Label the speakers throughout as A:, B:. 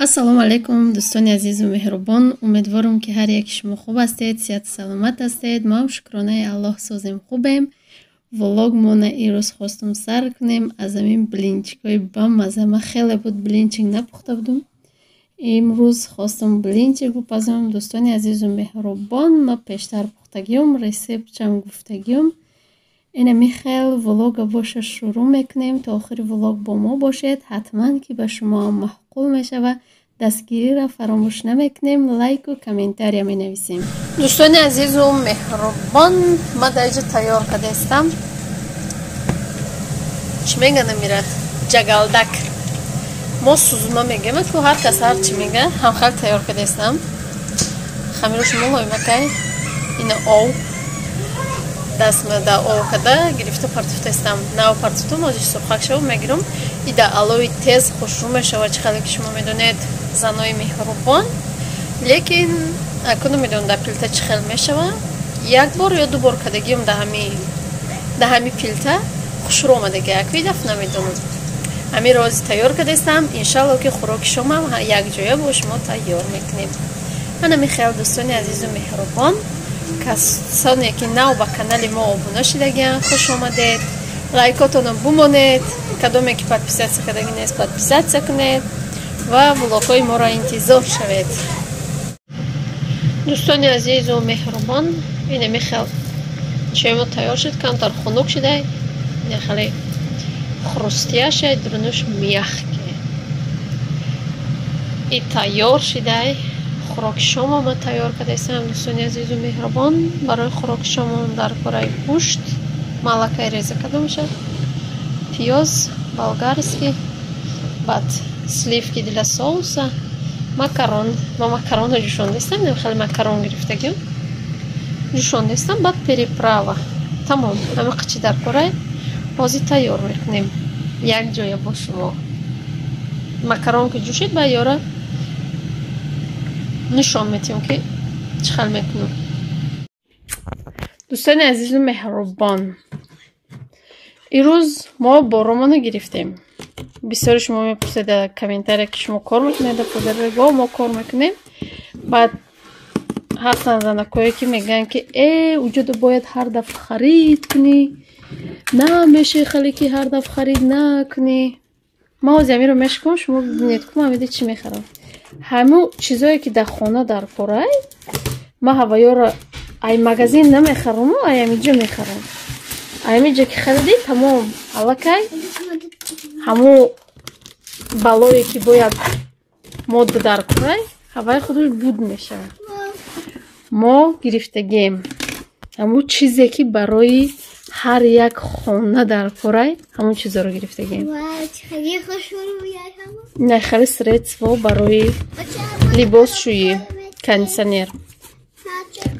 A: Ассалому алайкум, дӯстони азизу меҳрубон. Умедворам, ки ҳар яки шумо хуб ҳастед, сиҳату саломат ҳастед. Мо ҳам, шукронаи Аллоҳ, созем, хубем. Влогмона ирӯз хостум сар кунем аз ҳамин блинчикҳои бамаза. Ман хеле буд блинчик напухта будум. Имрӯз хостум блинчик бипазам. Дӯстони азизу меҳрубон, ман пештар пухтагиём, рецептшам гуфтагиём. Инами хел влога боша шурӯъ мекунем. То охири влог бо мо бошед, ҳатман ки ба шумоам маъқул мешавад. Дастгириро фаромӯш намекунем, лайку комментария менависем. Дӯстони азизу меҳрубон, ман дар инҷа тайёр кардаистам, чӣ мегӯянд, амира ҷагалдак, мо сузма мегӯем, ку ҳар кас ҳар чӣ мега. Ҳамхел тайёр кардаистам. Хамирош мулоимакай, ина ов дастма да ов када гирифта партуфтаистам. Нав партуфтум, озиш сурхак шава, мегирам. И да алови тез хушрӯ мешава, чӣ хеле ки шумо медонед, занои меҳрубон. Лекин аку намедонам, дар плита чӣ хел мешава. Як бор ё ду бор кадагиам да ҳами плита, хушрӯ омадаги. Акви даф намедонам. Ҳамин рози тайёр кардаистам. Иншалло, ки хӯроки шомам якҷоя бо шумо тайёр мекунем. Ҳанами хел, дӯстони азизу меҳрубон, касоне ки нав ба канали мо обуна шидагианд, хуш омадед, лайкотонро бумонед, кадоме ки подписаться кардаги нест, подписаться кунед ва влогҳои моро интизор шавед. Дӯстони азизу меҳрубон, инами хел чоймо тайёр шуд, камтар хунук шидай, ина хеле хрустящая, дурунуш мягкий и тайёр шидай. Хӯроки шомо ма тайёр кардаистам. Дӯстони азизу меҳрубон, барои хӯроки шомон дар кораи гӯшт малакай реза карда мешавад, пиёз болгарский, баъд сливки для соуса, макарон. Ма макаронро ҷӯшондаистам, хеле макарон гирифтагим, ҷӯшондаистам, баъд приправа, тамом. Ҳама қичи дар корай ҳозир тайёр мекунем якҷоя бо шумо. Макарон ки ҷӯшид, ба ёра нишон метиҳем, ки чӣ хел мекунам. Дӯстони азизу меҳрубон, ирӯз мо боромоно гирифтем. Бисёри шумо мепурсед дар комментария, ки шумо кор мекунед дар Фаберлик? Мо кор мекунем. Баъд ҳастанд занакое, ки мегӯянд, ки э, уҷода бояд ҳар дафъ харид кунӣ, на мешавӣ хеле ки ҳар дафъ харид накунӣ. Ман ҳозир ҳаминро мешикам, шумо бибинед, ку ман ҳамида чӣ мехарам. Ҳамун чизое ки дар хона дар корай, ман ҳаваёро ай магазин намехараму, ай ҳамиҷо мехарам. Ай ҳамиҷо ки харидӣ, тамом, аллакай ҳамун балое ки бояд модда дар корай, ҳаваи худаш буд мешавад. Мо гирифтагем ҳамун чизе, ки барои ҳар як хона дар корай, ҳамун чизоро гирифтагем. На хеле средство барои либосшӯӣ, кондитсионер.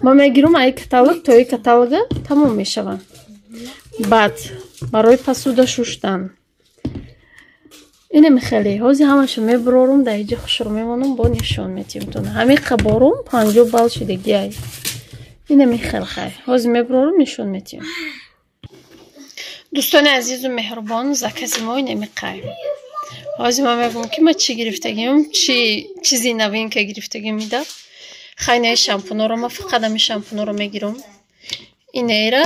A: Ма мегирам ай каталог то и каталога, тамом мешавад. Баъд барои посуда шуштан инами хеле. Ҳозир ҳамаша мебурорум, дар иҷа хушро мемонам, бо нишон метиҳемтон. Ҳамин қаборум 50 балл шидагиай. Инами хел, хай, ҳозир мебурорум, нишон метиҳем. Дӯстони азизу меҳрубон, закази мо инами қай. Ҳозир ман мегӯям, ки ман чӣ гирифтагиам, чӣ чизи новинка гирифтагиам. Ида хайнаи шампуноро, ман фақат ҳами шампуноро мегирам, инейра,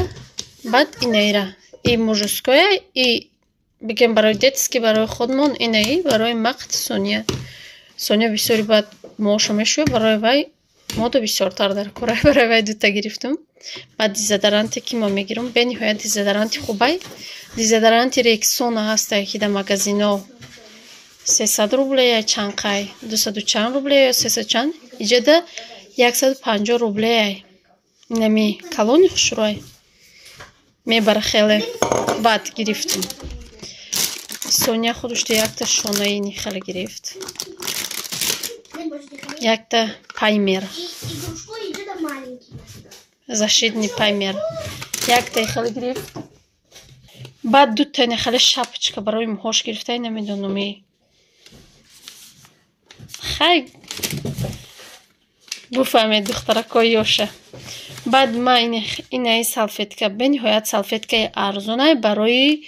A: баъд инейра, и мужское, и бигем барои детский, барои худмон инаи, барои мақт Сония. Сония бисёри баъд моошо мешӯяд, барои вай мода бисёртар дар кора, барои вай дута гирифтам. Баъд дезодоранте, ки ма мегирам, бениҳоят дезодоранти хубай. Дезодоранти Рексона ҳастае, ки дар магазино 300 рубле я чанд қай, дусаду чанд рубле ё сесад чанд, иҷода 150 рублеай. Инами калони хушрӯай, мебара хеле. Баъд гирифтам, Соня худушта якта шонаини хеле гирифт, якта праймер, защитный праймер якта хеле гирифт. Баъд дутани хеле шапочка барои муҳош гирифта. Намедонам, хай, буфаҳмед, духтаракои ёша. Баъд ма инаи салфетка, бениҳоят салфеткаи арзонай, барои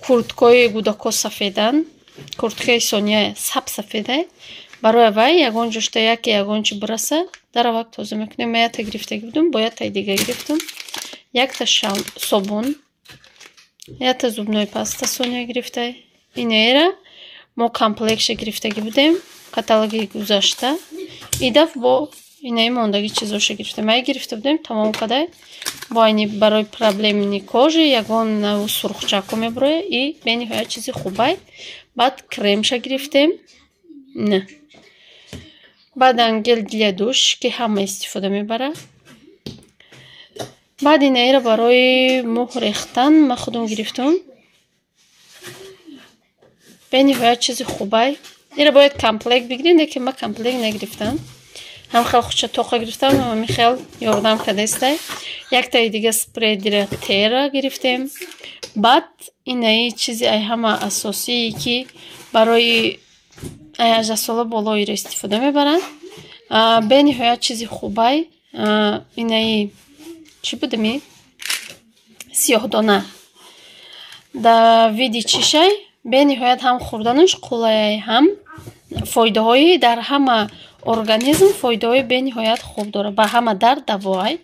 A: курткои кӯдако сафедан. Курткаи Сония саб сафедай. Барои вай ягон ҷошта яке ягон чи бираса, даравак тоза мекунем. Ман якта гирифтагӣ будум, бо яктаи дига гирифтам. Якта собун, якта зубной паста Сония гирифтай. Инаера мо комплектша гирифтагӣ будем, каталоги гузашта. Идаф бо инаи мондагӣ чизоша гирифтем. Ай гирифта будем, тамом кадай. Бо айни барои проблемни кожи ягон нав сурхчако мебуроя и бениҳоят чизи хубай. Баъд кремша гирифтем. Не. Баъдан гель для душ, ки ҳама истифода мебарад. Баъд инаира барои мӯҳ рехтан ман худам гирифтам. Бениҳоят чизи хубай. Ира бояд комплект бигирем, лекин ман комплект нагирифтам. Ҳам хел хуча тоқа гирифтам, ҳам хел ёрдам кардастай. Яктаи дига спрей для тела гирифтем. Баъд инаи чизи ай ҳама асосие, ки барои ай 18 сола болоиро истифода мебаранд. Бениҳоят чизи хубай. Инаи чӣ будами? Сиёҳдона. Дар види чишай бениҳоят ҳам хӯрданаш қулай, ҳам фоидаҳои дар ҳама организм фоидаҳои бениҳоят хуб дорад. Ба ҳама дард давоай.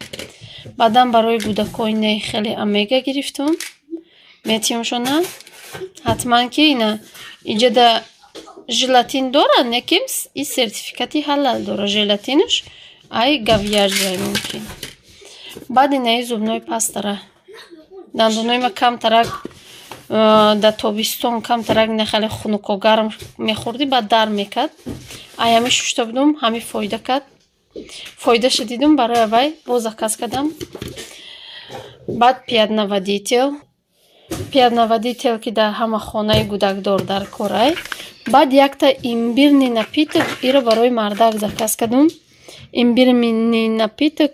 A: Баъдан барои кӯдакҳо инаи хеле омега гирифтум. Метиёмшона. Ҳатман ки ина иҷода желатин дорад, лекин и сертификати ҳалал дорад. Желатинаш ай говяжий мумкин. Баъд инаи зубной пастара. Дандонои ма камтарак дар тобистон камтарак нахеле хунуко гарм мехӯрдӣ, баъд дар мекард. Ай ҳами шушта будум, ҳами фоида кард. Фоидаша дидум, барои вай боз заказ кардам. Баъд пятновыводитель. Пятновыводитель, ки дар ҳама хонаи гудакдор дар корай. Баъд якта имбирный напиток, иро барои мардак заказ кардум. Имбирный напиток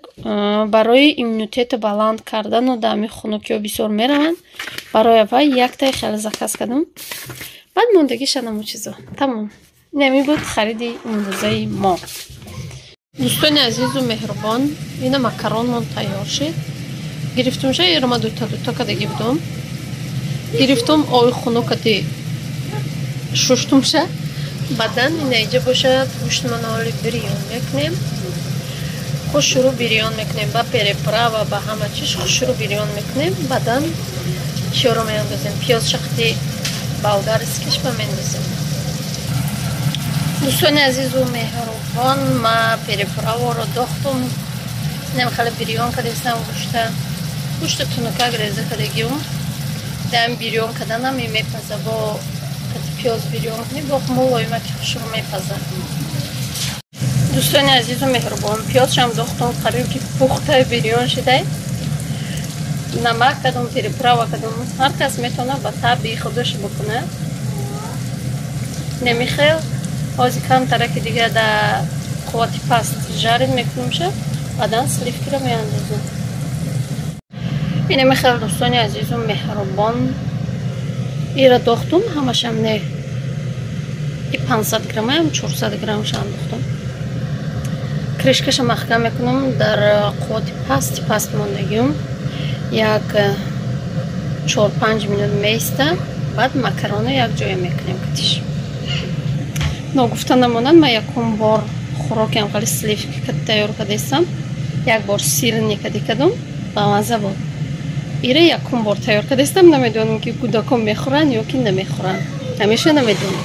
A: барои иммунитета баланд кардану дар ҳами хунукиҳо бисёр мераванд. Барои вай яктаи хеле заказ кардум. Баъд мондагиша намо чизо. Тамом. Инами буд хариди имрӯзаи мо. Дӯстони азизу меҳрубон, ина макаронмон тайёр шид. Гирифтумша, иро ма дута дута кардагӣ будум. Гирифтум ои хунукати шуштумша. Баъдан ина иҷа бошад гӯштмон оли бирён мекунем. Хушрӯ бирён мекунем, ба приправа, ба ҳама чиз хушрӯ бирён мекунем. Баъдан чиёро меандозем? Пиёз шақти болгарскиш ба мендозем. Дӯстони азизу меҳрубон, ма приправаро дохтум. Инам хеле бирён кардастам гӯшта. Гӯшта тунукак реза кардагиум. Даам бирён карданам мепаза, бо пиёз бирён кунӣ, бо мулоимаки хушрӯ мепаза. Дӯстони азизу меҳрубон, пиёзшам дохтум, қариб ки пухта бирён шидай. Намак кардум, приправа кардум. Ҳар кас метавонад ба табъи худаш бикунад. Немихел ҳози камтараки дига дар қуввати паст жарить мекунумша, баъдан сливкиро меандозем. Инамихел, дӯстони азизу меҳрубон, ира дохтум, ҳамашам не, и 500 граммаям, 400 граммша андохтум. Крышкаша маҳкам мекунам, дар қуввати пасти паст мондагиум. Як 4-5 минут меиста, баъд макароно якҷоя мекунем катиш. Ногуфта намонад, ман якум бор хӯрокиам хеле сливки тайёр кардастам. Як бор сирни кади кардум, ба мазза буд. Ира якум бор тайёр кардастам, намедонам, ки кӯдакон мехӯранд ё ки намехӯранд. Ҳамеша намедонам.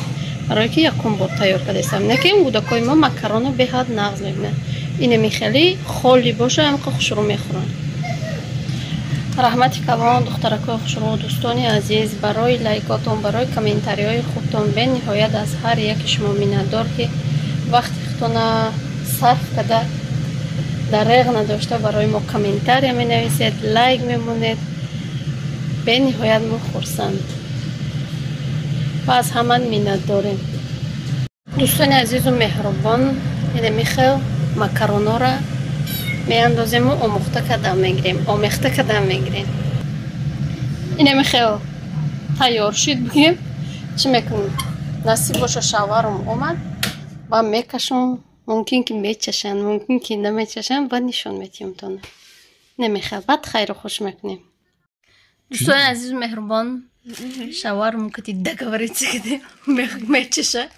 A: Барое ки якум бор тайёр кардастам. Лекин кӯдакои мо макароно беҳад нағз мебинанд. Инами хеле холӣ боша, ҳамқа хушрӯ мехӯранд. Раҳмати калон, духтаракои хушрӯ, дӯстони азиз, барои лайкотон, барои комментариҳои хубтон. Бениҳоят аз ҳар яки шумо миннатдор, ки вақти худтона сарф карда, дареғ надошта барои мо комментария менависед, лайк мемонед. Бениҳоят мо хурсанд ва аз ҳама миннатдорем. Дӯстони азизу меҳрубон, инами хел макаронора меандозему омӯхта кардан мегирем, омехта кардан мегирем. Инами хел тайёр шид, бигем. Чӣ мекунем? Насиб боша, шаварам омад ва мекашам. Мумкин ки мечашанд, мумкин ки намечашанд, баъд нишон метиҳам тона. Намехел баъд хайру хуш мекунем. Дӯстони азизу меҳрубон, Шаварму кати договориться кардем, мечеша.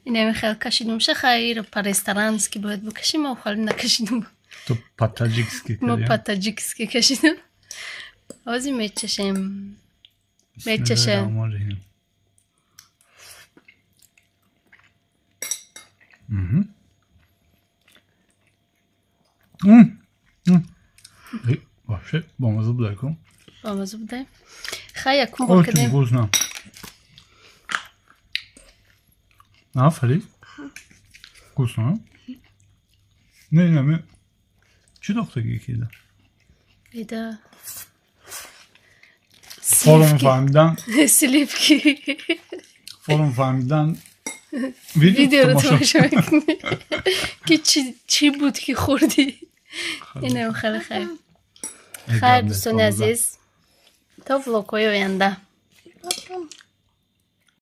A: Инами хел кашидум ша, хайр, по-ресторански бояд бикашим, ма хали накашидум.
B: Ту по-таджикски.
A: Мо по-таджикски кашидум. Ҳозир мечашем. Мечаша.
B: Вообще, бомаза буда ку.
A: Бомаза буда. Хай, якум бор
B: Очень
A: кардем.
B: вкусно. А, Фарид? Вкусно, а? Не, не, не. Чӣ дохтагӣ кида?
A: Ида.
B: Форум фаҳмидан.
A: Сливки.
B: Форум фаҳмидан.
A: Видеоро тамошо мекунӣ. Ки чӣ буд, ки хӯрдӣ? Инам хеле хайр. Хайр, дӯстони азиз. То влогҳои оянда.